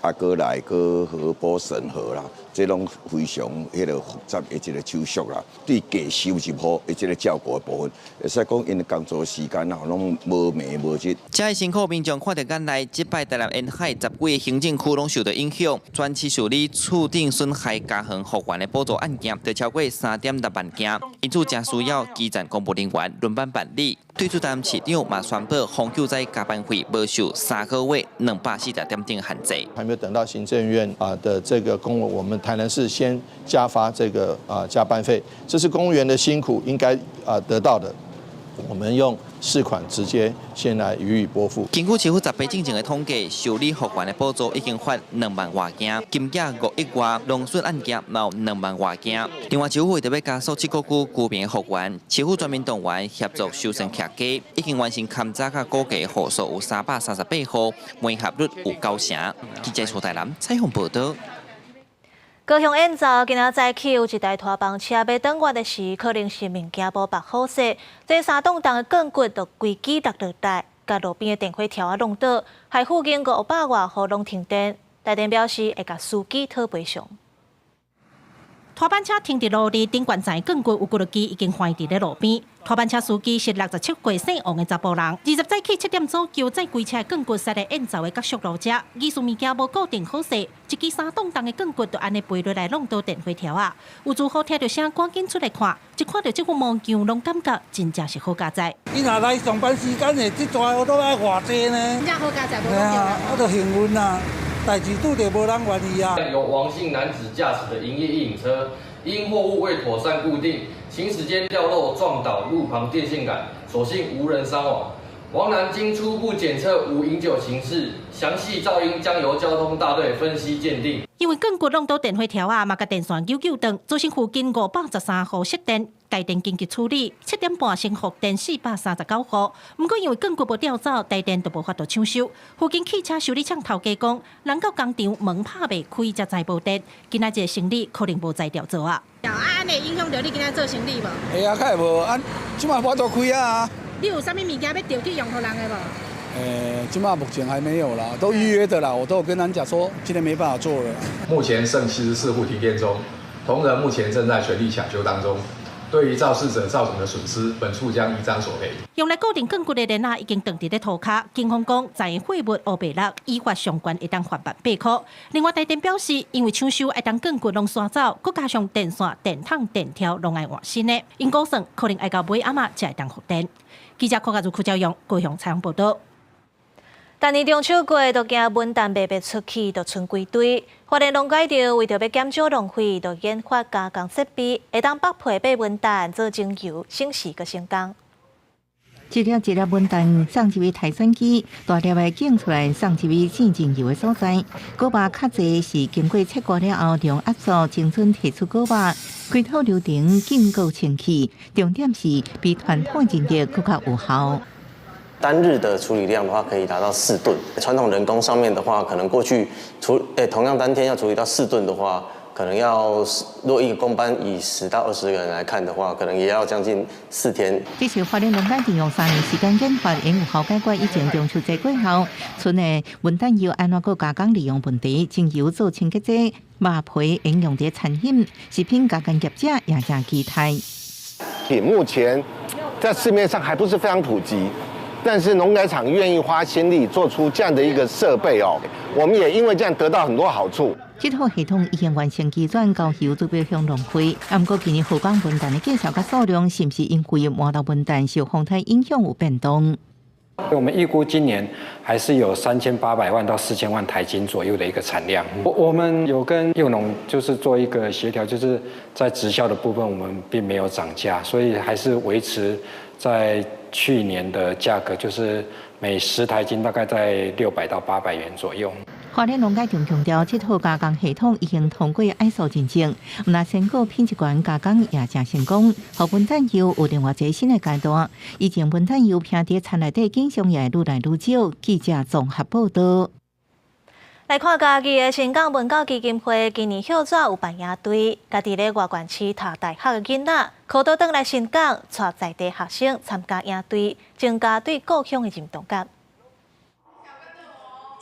啊，閣來閣核補審核啦，這攏非常彼个複雜的一個手續啦。對低收入戶的這个照顧的部分，會使講𪜶的工作時間啊，攏無暝無日。這辛苦民眾看佇眼內，這擺台南沿海十幾个行政區攏受到影響，全市受理厝頂損害家園復原的補助案件，就超過3.6萬件，因此誠需要基層公務人員輪班辦理。對此，台南市長嘛宣布，防救災加班費無受3個月240點鐘限制。還沒有等到行政院啊的這個公文，我們台南市先加發這個啊加班費，這是公務員的辛苦應該啊得到的。我們用市款直接先來予以撥付。根據市府10八進前的統計，受理復原的補助已經發2萬外件，金額5億外，農損案件有2萬外件。另外，市府為著欲加速七股區居民復原，市府全面動員協助修繕徛家，已經完成勘查佮估計戶數有338戶，媒合率有9成。記者蘇台南採訪報導。高雄燕巢今仔早起有一台拖房車欲轉彎的時，可能是物件無縛好勢，這三擋重的鋼骨就規支落落來，共路邊的電火柱仔弄倒，害附近500外戶攏停電。台電表示會共司機討賠償。拖板車停佇路裡，頂懸層鋼骨有幾落支已經橫佇咧路邊。拖板車司機是67歲姓王的查埔人，20早起7點左右，載規車鋼骨駛來燕巢的角宿路遮，技術物件無固定好勢，一支3擋重的鋼骨就按呢飛落來弄倒電火柱仔。有住戶聽著聲，趕緊出來看，一看著這副模樣，攏感覺真正是好佳哉。伊若來上班時間的，這大雨都愛偌濟呢？真正好佳哉，無啊，啊，就幸運啊。代誌拄著無人願意啊。由王姓男子駕駛的營業一引車，因貨物未妥善固定，行駛間掉落撞倒路旁電線桿，所幸無人傷亡。王男經初步檢測無飲酒情事，詳細肇因將由交通大隊分析鑑定。因為鋼骨弄倒電火柱仔，嘛共電線揪揪斷，造成附近513戶失電，台電緊急處理，7點半先復電439戶。毋過因為鋼骨無吊走，台電就無法度搶修。附近汽車修理廠頭家講，人到工廠門拍袂開，才知無電。今仔這个生理可能無才調做啊。啊，按呢會影響著你今仔做生理無？會啊，較會無啊，這馬無法度開啊。你有啥物物件欲調去用予人的無？這馬目前還沒有啦，都預約的啦，我都有跟人講說，今天沒辦法做了。目前剩74戶停電中，同仁目前正在全力搶修當中。對於肇事者造成的損失，本處將依章索賠。用來固定鋼骨的鏈仔已經斷佇咧塗跤，警方講在貨物烏白落，依法相關會當罰8塊。另外，台電表示，因為搶修愛將鋼骨攏徙走，閣加上電線、電筒、電條攏愛換新的，𪜶估算可能愛到尾暗仔才會當復電。記者柯家如、柯昭勇高雄採訪報導。逐年中秋過，都驚文旦賣袂出去，就賰規堆。花蓮農改場為著欲減少浪費，就研發加工設備，會當剝皮變文旦做精油，省時閣省工。一粒一粒文旦送入去篩選機，大粒的揀出來送入去製精油的所在。果肉較濟是經過切割了後，用壓縮精準提出果肉，規套流程經過清氣，重點是比傳統人力閣較有效。單日的處理量的話，可以達到4噸。傳統人工上面的話，可能過去同樣當天要處理到4噸的話，可能要若一個工班以10到20個人來看的話，可能也要將近4天。這是花蓮農改場用3年時間研發，會有效解決以前中秋節過後，賰的文旦油按怎閣加工利用問題，精油做清潔劑、肉皮應用佇餐飲、食品加工業者也誠期待。目前在市面上還不是非常普及。但是農改場願意花心力做出這樣的一個設備哦，我們也因為這樣得到很多好處。這套系統已經完成機轉，交由準備向農會。毋過今年荷港文旦的價數佮數量，是毋是因為麻豆文旦受風颱影響有變動？我們預估今年還是有3800萬到4000萬台斤左右的一個產量。我們有跟柚農就是做一個協調，就是在直銷的部分，我們並沒有漲價，所以還是維持在去年的價格，就是每10台斤大概在600到800元左右。花蓮農改場強調，這套加工系統已經通過 ISO 認證，毋但鮮果品質關加工也誠成功。予文旦柚有另外一個新的階段，以前文旦柚徛佇田內底景象也會愈來愈少。記者綜合報導。來看嘉義的新港文教基金會今年歇紙有辦營隊，共佇咧外縣市讀大學的囡仔，考倒轉來新港，帶在地學生參加營隊，增加對故鄉的認同感。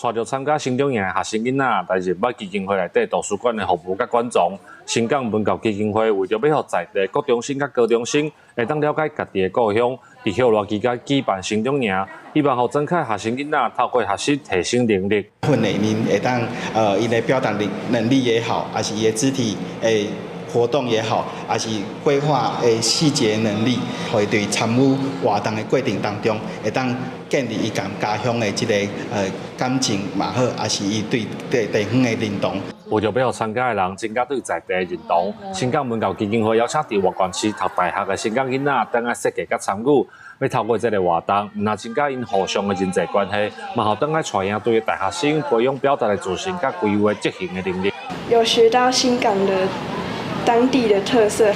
帶著參加成長營的學生囡仔來入捌基金會內底圖書館的服務佮館藏。新港文教基金會為著欲予在地國中生佮高中生會當了解家己的故鄉，佇歇熱期間舉辦成長營，希望予莊凱學生囡仔透過學習提升能力。訓練𪜶會當𪜶的表達能力也好，抑是伊的肢體的活動也好，抑是規劃的細節能力，予伊對參與活動的過程當中，會當建立伊佮家鄉的這个感情嘛好，抑是伊對地方的認同。為著欲予參加的人增加對在地的認同，新港文教基金會邀請佇外縣市讀大學的新港囡仔，轉來設計佮參與，欲透過這个活動，毋但增加𪜶互相的人際關係，嘛予轉來帶營隊的大學生培養表達的自信佮規劃執行的能力。有學到新港的當地的特色，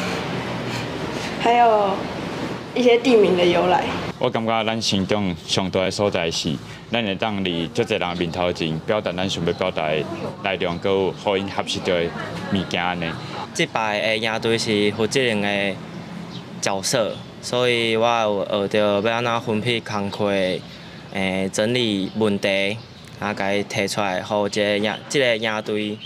還有一些地名的由來。我感覺咱成長上大的所在是，咱會當佇足濟人面頭前表達咱想欲表達的內容，閣有予𪜶學習著的物件按呢。這擺的營隊是負責任的角色，所以我有學著欲按怎分配工課，整理問題，啊，共伊提出來，予這个營隊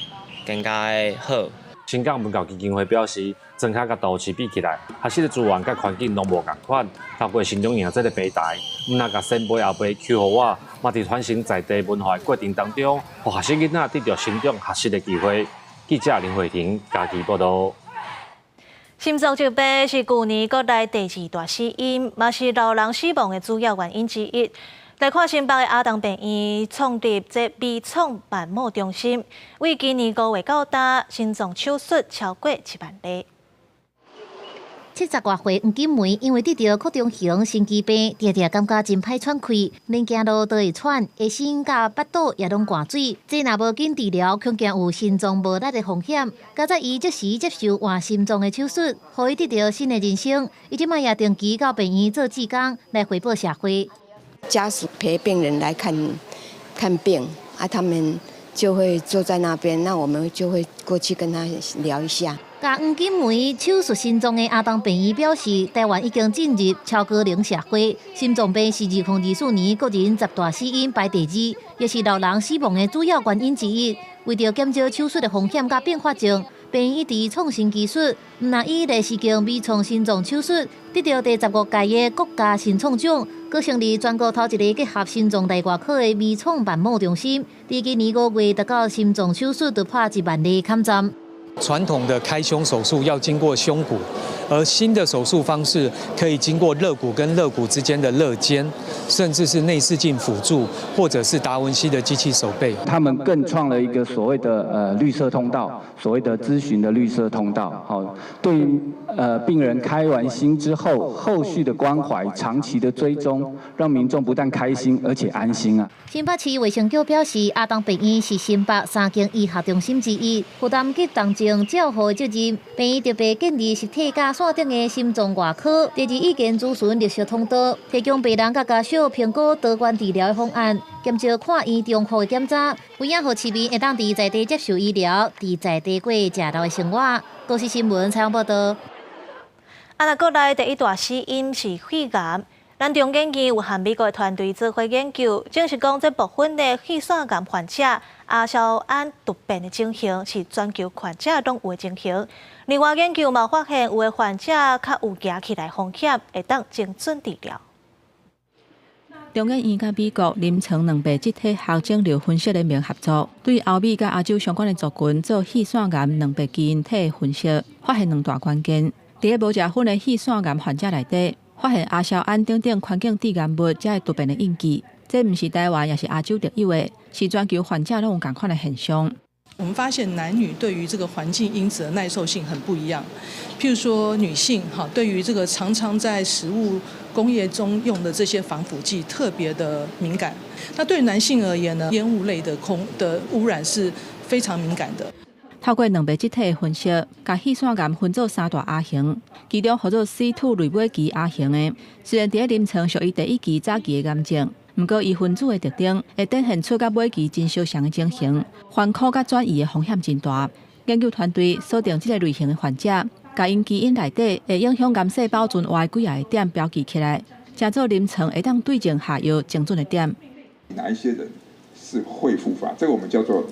更加的好。新港文教基金會表示，莊跤佮都市比起來，學習的資源佮環境攏無仝款。透過成長營這个平台，毋但共先輩後輩抾予我，嘛佇傳承在地文化的過程當中，予學生囡仔得著成長學習的機會。記者林慧婷嘉義報導。心臟疾病是舊年國內第二大死因，嘛是老人死亡的主要原因之一。來看新北的阿東病院創立這微創瓣膜中心，為今年5月到今，心臟手術超過7萬例。 70外歲黃金梅因為得著擴張型心肌病，定定感覺真歹喘氣，連行路都會喘，下身佮腹肚也攏灌水。這若無緊治療，恐驚有心臟無力的風險。佳哉伊即時接受換心臟的手術，予伊得著新的人生。伊這擺也定期到病院做志工，來回報社會。家屬陪病人來看看病，啊，他們就會坐在那邊，那我們就會過去跟他聊一下。共黃金梅手術心臟的阿東病院表示，台灣已經進入超高齡社會，心臟病是2024年國人10大死因排第二，也是老人死亡的主要原因之一。為著減少手術的風險佮併發症，病院一直創新技術，毋但以內視鏡微創心臟手術得著第15屆的國家新創獎，閣成立全國頭一个結合心臟內外科的微創瓣膜中心。佇今年5月達到心臟手術突破1萬例坎站。傳統的開胸手術要經過胸骨，而新的手術方式可以經過肋骨跟肋骨之間的肋間，甚至是內視鏡輔助，或者是達文西的機器手臂。他們更創了一個所謂的綠色通道，所謂的諮詢的綠色通道。好，對於病人開完心之後，後續的關懷、長期的追蹤，讓民眾不但開心，而且安心啊。新北市衛生局表示，阿東病院是新北三間醫學中心之一，負擔起重症照護的責任。病院特別建立實體佮線頂的心臟外科，第二意見諮詢綠色通道，提供病人佮家屬評估多元治療的方案，減少看院重複的檢查，為了予市民會當佇在地接受醫療，佇在地過食老的生活。公視新聞採訪報導。啊，若國內第一大死因是肺癌。咱中研院有和美國的團隊做伙研究，證實講這部分的肺腺癌患者亞硝胺突變的情形是全球患者攏有的情形。另外研究嘛發現，有的患者較有行起來風險，會當精準治療。中研院佮美國臨床蛋白質體學腫瘤分析聯盟合作，對歐美佮亞洲相關的族群做肺腺癌蛋白基因體的分析，發現兩大關鍵。佇咧無食薰的肺腺癌患者內底，發現亞硝胺等等環境致癌物才會突變的印記，這毋是台灣，也是亞洲特有的，是全球患者攏有仝款的現象。我們發現男女對於這個環境因子的耐受性很不一樣。譬如說女性哈，對於這個常常在食物工業中用的這些防腐劑特別的敏感。那對男性而言呢，煙霧類的空的汙染是非常敏感的。透過蛋白質體的分析，共肺腺癌分做三大亞型，其中號做 C2 類尾期亞型的，雖然佇咧臨床屬於第一期早期的癌症，毋過伊分子的特徵會展現出佮尾期真相像的情形，反復佮轉移的風險真大。研究團隊鎖定這个類型的患者，共𪜶基因內底會影響癌細胞存活的幾仔個點標記起來，成做臨床會當對症下藥精準的點。哪一些人是會復發，這個我們叫做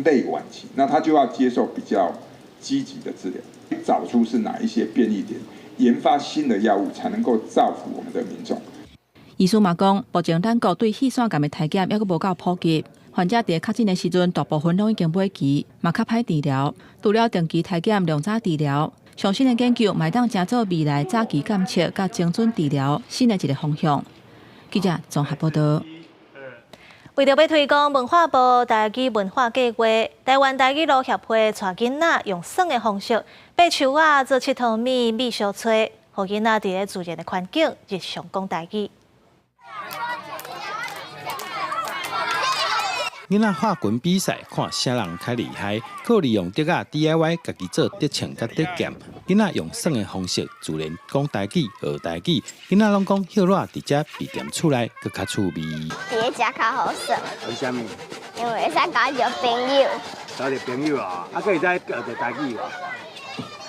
類晚期，那他就要接受比較積極的治療，找出是哪一些變異點，研發新的藥物，才能夠造福我們的民眾。醫師嘛講，目前咱國對肺腺癌的篩檢猶閣無夠普及，患者佇確診的時陣，大部分攏已經尾期，嘛較歹治療。除了定期篩檢、量早治療，上新的研究嘛會當成做未來早期監測佮精準治療新的一个方向。記者綜合報道。為著欲推廣文化部台語文化計畫，台灣台語路協會帶囡仔用耍的方式，爬樹仔、做𨑨迌物、覕相揣，予囡仔佇咧自然的環境日常講台語。囡仔畫滾比賽，看啥人較厲害。閣利用竹仔 DIY 家己做竹槍佮竹劍。囡仔用耍的方式，自然講台語、學台語。囡仔攏講歇熱佇遮比踮厝內閣較趣味。佇遮較好耍。為啥物？因為會使交著朋友。交著朋友啊！啊，閣會使學著台語無？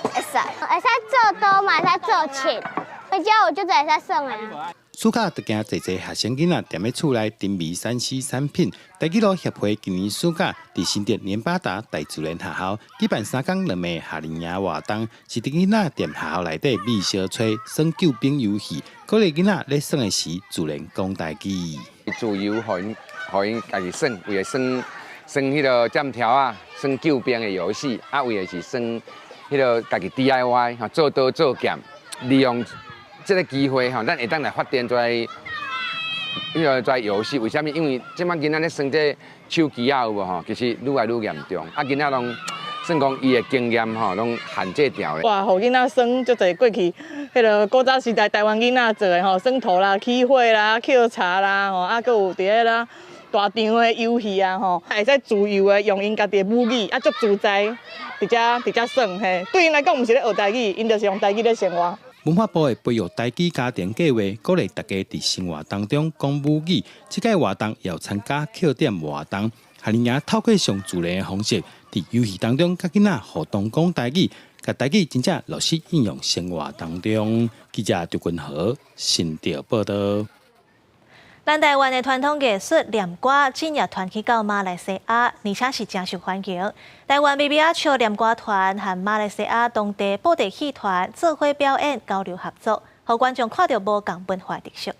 會使，會使做刀嘛，會使做槍。而且有足濟會使耍的。暑假就驚濟濟學生囡仔踮咧厝內沉迷3C 產品。台語路協會今年暑假佇新竹連巴達大自然學校舉辦三工兩暝夏令營活動，是佇囡仔踮學校內底覕相揣、耍救兵遊戲，鼓勵囡仔咧耍的時自然講台語。自由，予𪜶予𪜶家己耍，為了耍耍彼个劍條仔，耍救兵的遊戲，啊，為的是耍彼个家己 DIY 吼，做刀做劍，利用這个機會吼，咱會當來發展出來彼个這遊戲。為啥物？因為這擺囡仔咧耍這手機仔有無吼？其實愈來愈嚴重。啊，囡仔攏算講伊的經驗吼，攏限制牢的。哇，予囡仔耍足濟過去，彼个古早時代台灣囡仔做的吼，耍塗啦、起火啦、抾柴啦，吼，啊，閣有佇咧啦大場的遊戲啊，吼，會使自由的用𪜶家己的母語，啊，足自在，佇遮佇遮耍嘿。對𪜶來講，毋是咧學台語，𪜶就是用台語咧生活。文化部的培育台語家庭計畫，鼓勵大家佇生活當中講母語。這屆活動也有參加抾點活動，夏令營透過上自然的方式，佇遊戲當中佮囡仔互動講台語，共台語真正落實應用生活當中。記者張君和新竹報道。咱台灣的傳統藝術念歌，今日傳去到馬來西亞，而且是誠受歡迎。台灣微微仔笑念歌團和馬來西亞當地布袋戲團做伙表演交流合作，予觀眾看著無仝文化特色。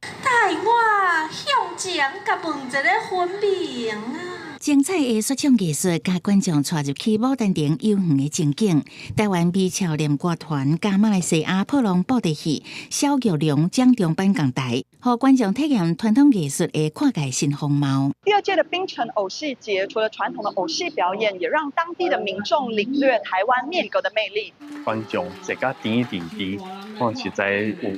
帶我向前，共問一个分明啊！精彩的說唱藝術，共觀眾帶入去牡丹亭遊園的情景。台灣微笑念歌團佮馬來西亞破浪布袋戲小玉龍掌中版仝台，予觀眾體驗傳統藝術的跨界新風貌。第二屆的檳城偶戲節，除了傳統的偶戲表演，也讓當地的民眾領略台灣念歌的魅力。觀眾坐甲甜甜甜，我實在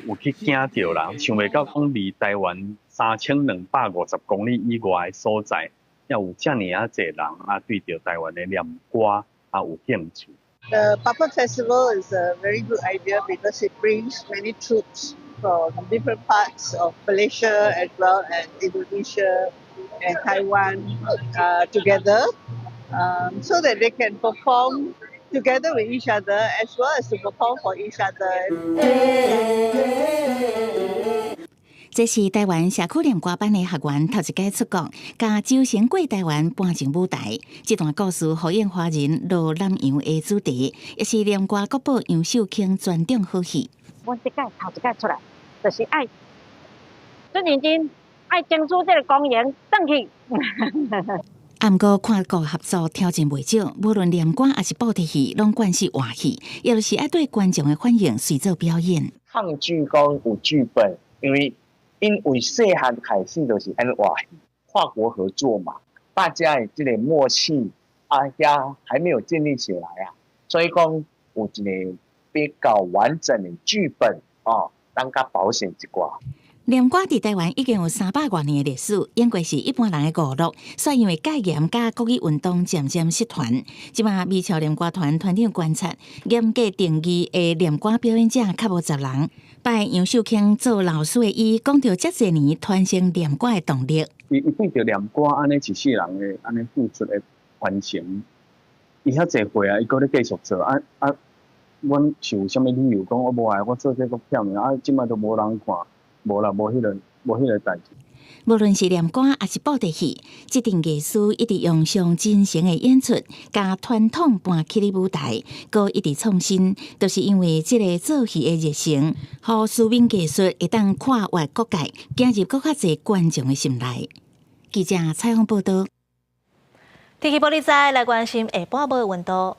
有去驚著啦，想袂到講離台灣3250公里以外的所在，猶有遮爾仔濟人啊，對著台灣的念歌啊有興趣。 The Puppet Festival is a very good idea because it brings many troupes from different parts of Malaysia as well as Indonesia and Taiwan together, so that they can perform together with each other as well as to perform for each other. 這是台灣社區念歌班的學員頭一擺出國，共周成過台灣搬上舞台。這段故事呼應華人落南洋的主題，也是念歌國寶楊秀卿傳統好戲。阮這擺頭一擺出來，就是愛真認真，愛爭取這个光榮，轉去。啊，毋過跨國合作挑戰袂少，無論念歌抑是布袋戲，攏慣是活戲，也就是愛對觀眾的反應隨做表演。抗拒講有劇本，因為細漢開始就是按呢活戲，跨國合作嘛，大家的這个默契啊，遐還沒有建立起來啊，所以講有一个比較完整的劇本哦，咱較保險一寡。念歌佇台灣已經有300外年的歷史，猶過是一般人的娛樂，煞因為戒嚴佮國語運動漸漸失傳。這馬微笑念歌團團長觀察，嚴格定義的念歌表演者較無10人。拜楊秀卿做老師的伊，講著遮濟年傳承念歌的動力。伊對著念歌按呢一世人的按呢付出的傳承，伊遐濟歲啊，伊閣咧繼續做啊啊！阮是有啥物理由講我無愛我做這閣忝啊？這擺都無人看。無啦，無彼个，無彼个代誌。無論是念歌抑是布袋戲，這陣藝師一直用上真誠的演出，共傳統搬起咧舞台，閣一直創新，就是因為這个做戲的熱誠，予書面藝術會當跨越國界，進入閣較濟觀眾的心內。記者採訪報導。天氣報你知，來關心下半晡的溫度。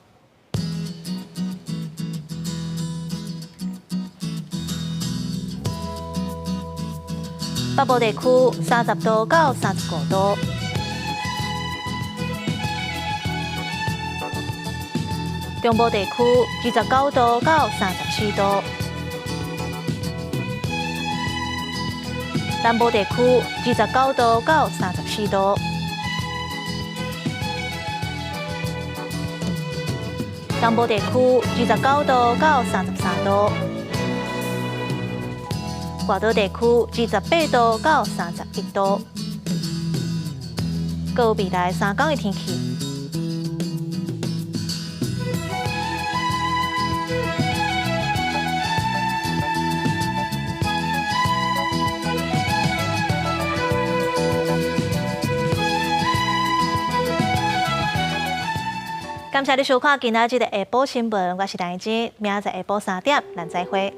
北部地區30度到35度，中部地區29度到34度，南部地區29度到34度，東部地區29度到33度。外島地區28度到31度，閣有未來3天的天氣。感謝你收看今仔日的下晡新聞，我是陳怡之，明仔載下晡3點，咱再會。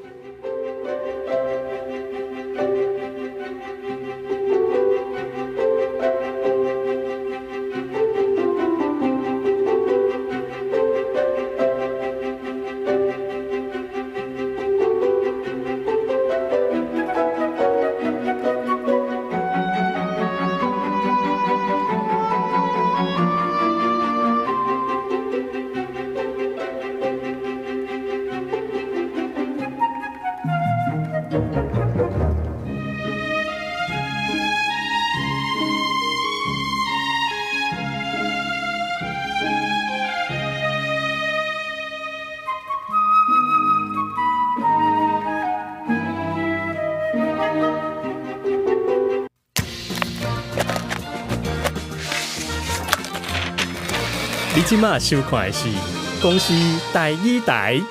你這馬收看的是公視台語台。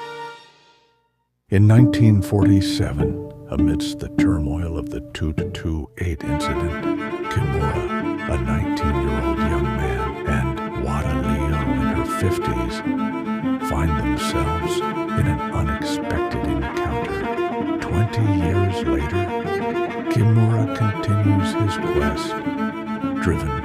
In 1947, amidst the turmoil of the 2228 incident, Kimura, a 19-year-old young man, and Wada Leo in her 50s, find themselves in an unexpected encounter. 20 years later, Kimura continues his quest, driven